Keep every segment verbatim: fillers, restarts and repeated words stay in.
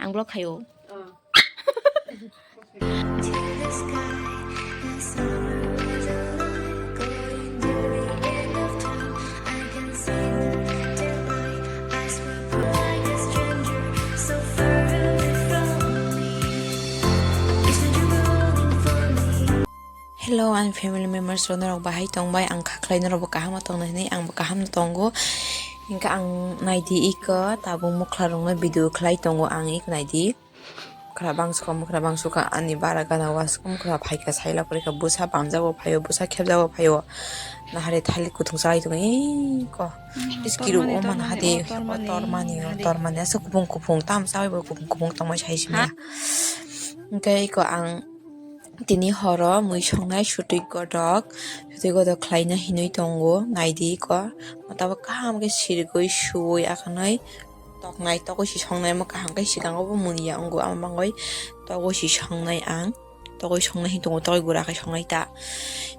Ang vlog khaio. Hello, ani family members rok, norok bahai tongbai? Ang kha khlai norok bo kaham no tongna hinwi, ang bo kaham no tongo. Hinkhe ang naidi iko tabuk mukhla rokno video khlai tongo ang, iko naidi. Mukhra bangsuka, mukhra bangsuka, ani bara gana uansukha, mukhra phaikha, saila pore kha, bwsa bamjago phaio, bwsa khebjago phaio. Nahare thalik kuthung chalai tongo, eiko. Iskiru o man hade, o tormani, o tormani, asa kupung kupung, tam chawi bo kupung kupung tongmai sai simi. Hinkhe iko ang tini horo mui songnai sutwi godok, sutwi godok khlaina hinwi tongo, naidi iko. Tabuk kaham khe sirigwi suwi akanwi toknai, togwi si songnai, omo kaham khe sikango bo muiya wngo, amo bangwi togwi si songnai ang. Togwi songnai hin tongo, togwi gura khe songnai ta.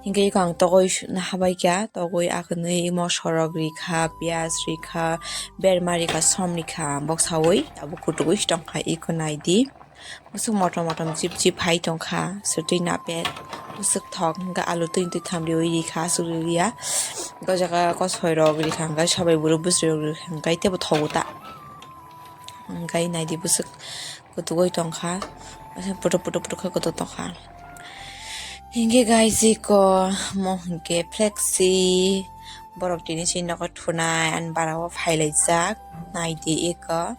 Hinkhe iko ang togwi su-, habai kha, togwi akanwi moso rok rikha, piyaj rikha, berma rikha, som rikha, boksawi abo kutukwi si tongkha, iko naidi. Bwswk motom motom jip jip hai tongkha, swtwi napet. Bwswk thok hinkhe alu twi twi tham riwi rikha, aswk riya. Iko jaga kosoi rok rikha, hinkhe sabai buru bwswk rok rikha, hinkhe teibo thogo ta. Hinkhe naidi bwswk kutukwi tongkha, putuk putuk putuk khe kutuk tongkha. Hinkhe guys, iko mo hinkhe Flexi, borok tini si nogo thunai ani bara o phailaijak, naidi iko.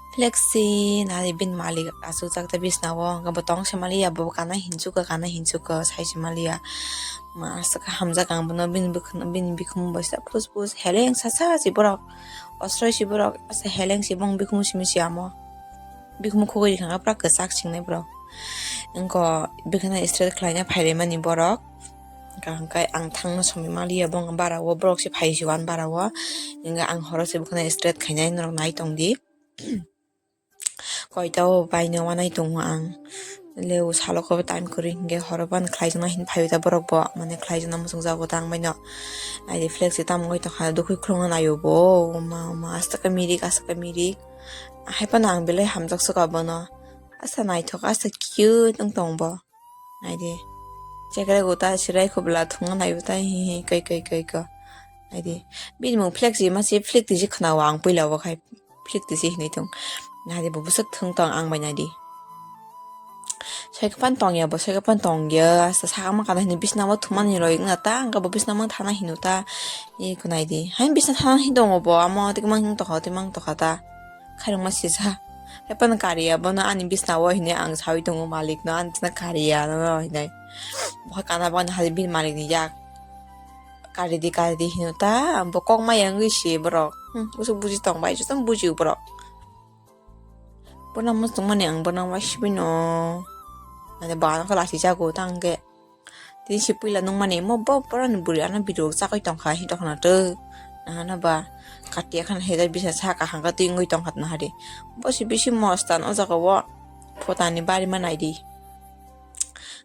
Flexi nai bini malik achukjak tei bisna o, hwnkhe bo tong se maliya, bo kana hinchukha, kana hinchukha sai se maliya. Ma aswk hamjak ang bono, bini bwkhano, bini bikhumu bai sa phus phus heleng sa sa si borok, osroi si borok, asa heleng si bong bikhumu simi si amo. Bikhumu khugui rikha pura kwchak singnai borok. Wngkha bwkhano straight khlaina phailaimani borok. Hwnkha hwnkhe ang thangna somwi maliya, bo wngkha bara o borok se phai si uan bara o. Wngkha ang horo se bwkhano straight khainai norok nai tongdi. Koita o baino wanai tongo ang. Leo salo khe time kwrwi hinkhe horo ban khlaijakna hin phaio ta borok bo, mane khlaijakna muchungjago ta ang baino. Naidi Flexi tamo wngwi tongkha, dukhui khulumna naio bo, o ma, o ma, aswk khe mirik, aswk khe mirik. Hai phano ang belai hamjak swkha bono. Asa naithok, asa cute wng tong bo. Naidi. Chekre guta sirai khobla thwngna naibo ta hi hi kai kai kai ko. Naidi. Bini mung Flexi ma se Flexi se khna o ang puila o khai. Flexi se hinwi tong. Naidi bo bwswk thwng tong ang bai naidi. Sai kapan tong ya bo, sai kapan tong ya. Sa sakama kana hinwi bisna o thumani roi wngna ta, ang bo bisna mang thana hino ta. Iko naidi. Hai bisna thana hin tongo bo, amo tik mang hin tokha, tik mang tokha ta. Khairokma sisa. Hai phano kariya, bono ani bisna o hinwi ang saui tongo malikno, ani bisna kariya no hinwi. Bo kana bo ani hali bini malikni yak. Karidi, karidi hino ta, bo kok maya wngwi si borok. Hmm, usuk buji tong bai, jotono buji borok. Bono muchungmani ang bono waisibino. Mane bo ano khe lachijago ta hwnkhe. Tini se puila nukmani, mo bo boroni bwrwi ano video chagwi tongkha, hini tongkha na tw. Nahana ba, kati akhana hejak bisa sa kaham khe twi wngwi tongkha na hari. Bo se bisi mostan o jaga o, photani bari ma naidi.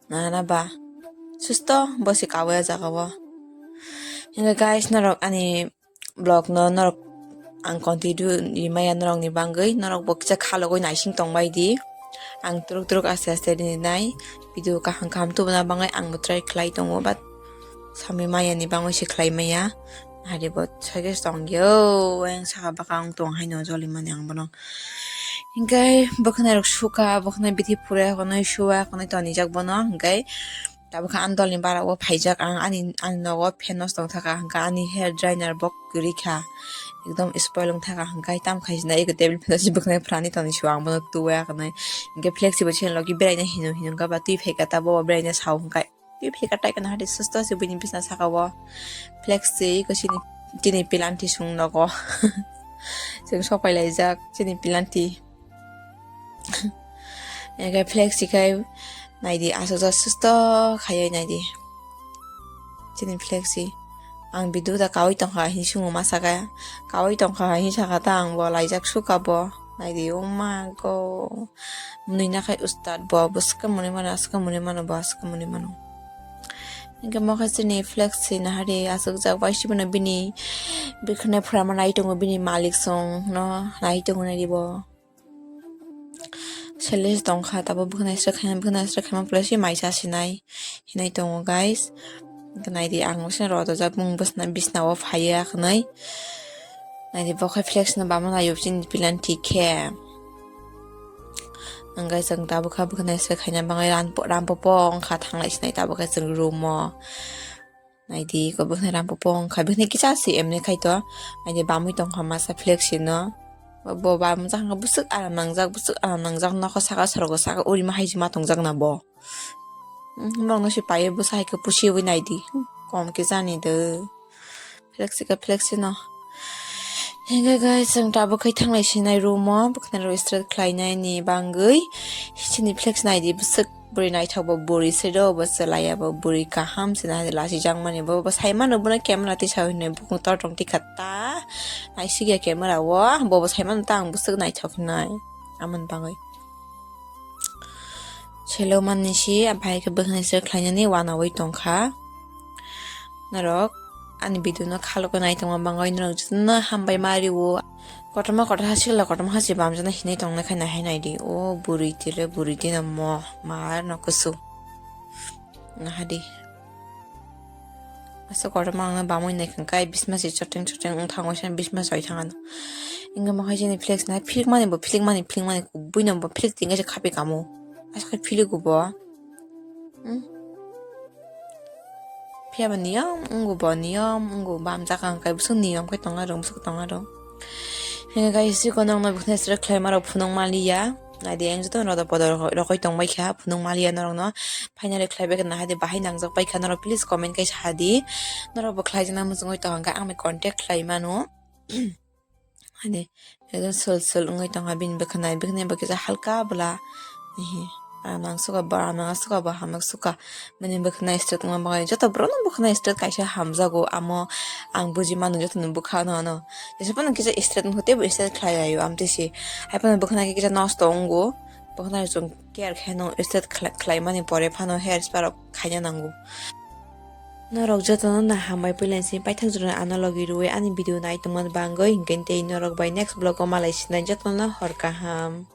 Nahana ba, susto bo se kawi o jaga o. Hingke guys, norok ani vlog no norok ang continue rimaya norok ni bangwi, norok bo kisa khalogwi naising tongbai di. Ang turuk turuk aste aste rinai video kaham kaham tubuna bangwi ang bo try khlai tongo, but samwi maya ni bangwi se khlai maya. Hari bo sage tong yo, ang saka baka ang tong haino joli mani ang bono. Hingke bwkhwnai rok suka, bwkhwnai bithi phure, kono suwa, kono tonijak bono, hingke Tabuk khe ani dolni bara o phaijak ang, ani, ani nogo fan no tong thaka, hwnkha ani hair dryer bo kwrwi kha, ekdom spoil wng thaka, hwnkha tam khai sinai eko table fan no se bwkhnai phrani toni se ang bono tuya kanai. Hwnkhe Flexi bo se logi beraina hino hino wngkha ba twi phaikha ta bo beraina sao hwnkha twi phaikha tai kana hade susto se buini bisna saka o Flexi eko chini, chini pilanti song nogo chwng sok pai laijak chini pilanti. Eke Flexi khai naidi, aswk susto khaiwi naidi. Chini Flexi, ang video da kawi tongkha hin sungo ma saka, kawi tongkha hin saka ta ang bo laijak suka bo. Naidi, oh my God. Mwnwi nakhai ustad bo, bwskang mwnwi mano, aswk mwnwi mano bo, aswk mwnwi mano. Hingke mokhe chini Flexi nahari aswk jak bai sibino bini bwkhwnai phrama nai tongo bini malik song no nai tongo naidi bo. Selfish tongkha, tabuk bwkhwnai srwk khaina, bwkhwnai srwk khaima pore se mai chasinai hinwi tongo, guys. Naidi, ang bisna rodojak, bung bisna, bisnao phaiya khwnai. Naidi, bo khai flex no bama laio chini plan thik khe. Ang guys, ang tabuk kha bwkhwnai srwk khaina bagwi ran-, rampopo wngkha, thanglai sinai tabuk khe chwng room o. Naidi, ko bwkhwnai rampopo wngkha, bwkhwnai kisa se emni khai to. Naidi, bamwi tongkha masa flex no. Bo, bo bamjak wngkha, bwswk aram nangjak, bwswk aram nangjak, nokho saka sorogo saka urima haijima tongjak na bo. Hmm, norokno se paiwi bwsa hai khe pusiwi naidi. Hmm, kom khe jani de. Flex khe flex no. Hingke guys, chwng tabuk khai thanglai sinai room o, bwkhwnai rok straight khlainai ni bangwi. Chini flex naidi bwswk bwrwi naithok bo bwrwi se do, bo chwlaiya bo bwrwi kaham se naidi lachijak mani bo, bo sai mano bono camera tisa hinwi bukung tor tong tikha ta. Naisikya camera o, bo bo sai mano ta ang bwswk naithok hinai. Amoni bagwi. Selo manni si, a bai khe bwkhwnai se khlainani wanawi tongkha. Norok ani video no khalok nai tongma bangwi norok jotono hambai ma rio. Kotorma kotor ha sikla kotorma ha se bamjana hinwi tongna khe nahai naidi. O bwrwi tile bwrwi tino mo mar no kusu. Nahadi. Asa kotorma ang bamwi nai khwng kai bisma se choteng choteng wng thango se bisma soi thang ano. Inga ma hai jeni flex na philmani bo philmani philmani kubui no bo flex tinga se khapi kamo. Asa khai phili gubo. Hmm? Phiya ba niyom, wngbo niyom, wngbo bam jaka hwnkhe bwswk niyom khe tong aro, bwswk tong aro. Hingke guys, siko nokno bwkhwnai srwk khlaima rok phunuk maliya. Naidi, ang joto roda podo rokoi tong bai kha, phunuk maliya norokno. Finally khlai bai kha, nahadi bahai nangjak bai kha norok, please comment kaisa hadi. Norok bo khlai jana muchungwi tong hwnkhe ang bai contact khlai mano. Ani, ekdom sul sul wngwi tongkha bini bwkhwnai, bwkhwnai bo kisa halka bwla. Hihi, aram nang suka bo, aram nang suka bo, hamak suka. Bini bwkhwnai straight wngma bagwi joto borokno bwkhwnai straight kaisa hamjago, amo ang buji mano jotoni bwkhano ano. Jesa phano kisa straight wngkha teibo straight khlai laio amtwi se. Hai phano bwkhwnai khe kisa nosto wngo, bwkhwnai chwng care khe no straight khlai, khlaimani pore phano hair spa rok khaina nango. Norok jotono no hambai puila se paithak jora ano logi rwi ani video nai tongmani bangwi, hinkhe tei norok bai next vlog o malai sinai jotono hor kaham.